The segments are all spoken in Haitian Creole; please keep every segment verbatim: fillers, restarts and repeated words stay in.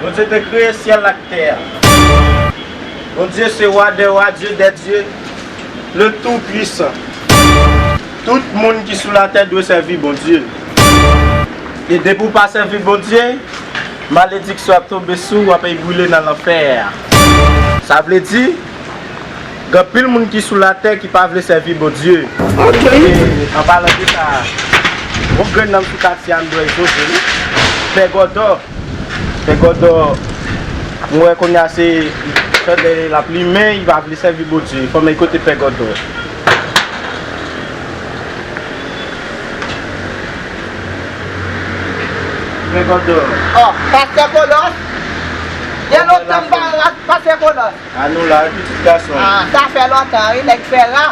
Bondye te kreye syèl ak tè a. Bondye se Wa dè wa, Dye dè dye, le Tou Pwisan. Tout moun ki sou latè dwe sèvi Bondye. E depi w pa sèvi Bondye, malediksyon ap tonbe sou ou, w ap brile nan lanfè a. Sa vle di, gen anpil moun ki sou latè ki pa vle sèvi Bondye. Ok. E, an palan de sa, yon grenn nonm sou katye a, m dwe sonje, wi. Pè Gòdò. Pè Gòdò, m wè kounye a se chandèl l ap limen, li pa vle sèvi Bondye. Fò m al kote Pè Gòdò. Pè Gòdò. Oh, Pastè Kolos? Gen lontan m pa wè Pastè Kolos. A nou la, wi, pitit gason. Ah, sa fè lontan, wi, nèg fè ra.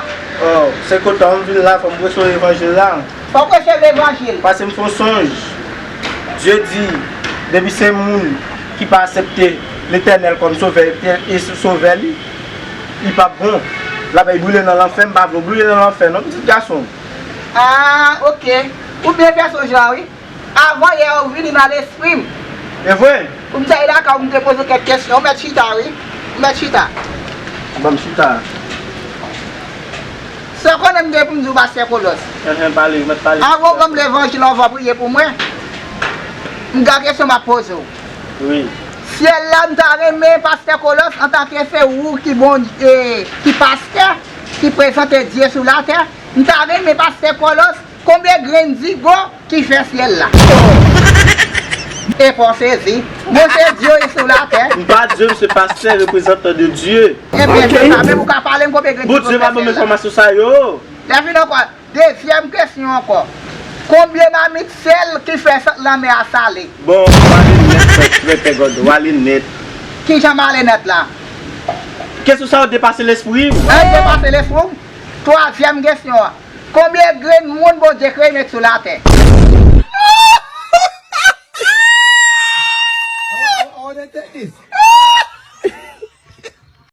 Oh, se kontan m vin la, fò m preche levanjil la. Fò w preche levanjil. Paske m fè yon sonj. Dye di, depi se moun ki pa aksepte Letènèl kòm sovè, e sovè li, li p ap bon. L ap brile nan lanfè, m pa vle w brile nan lanfè, non, pitit gason. Ah, ok. Ou byen fè sonj la, wi. Avan yè, ou vini nan lespri m. E vre? Pou m ta ye lakay ou, m te poze w kèk kesyon. Ou mèt chita, wi. Ou mèt chita. Ban m chita. Sa w konnen m gen pou m di w, Pastè Kolos? Enhen, pale, ou mèt pale. Anvan w ban m levanjil, anvan w priye pou mwen, m gen kesyon m ap poze w. Wi. Syèl la, m ta renmen, Pastè Kolos, antanke se ou ki Bondye, ki pastè, ki prezante Dye sou latè, m ta renmen, Pastè Kolos, konbyen grenn digo ki fè syèl la? E pa w sezi. Bon, se Dye sou latè. M pa Dye, m se pastè, reprezantan de Dye. Ebyen, se sa menm, ou ka pale m konbyen grenn digo ki fè syèl la? Bondye pa ban m enfòmasyon sa yo. Lè vin ankò, dezyèm kesyon ankò. Konbyen mamit sèl ki fè sant lanmè a sale? Bon, w ale nèt, frè, frè Gòdò, w ale nèt. Kijan m ale nèt la? Kesyon sa yo depase lespri m. An depase lespri w? Twazyèm kesyon an. Konbyen grenn moun Bondye kreye met sou latè? Oh, oh, oh, they take this.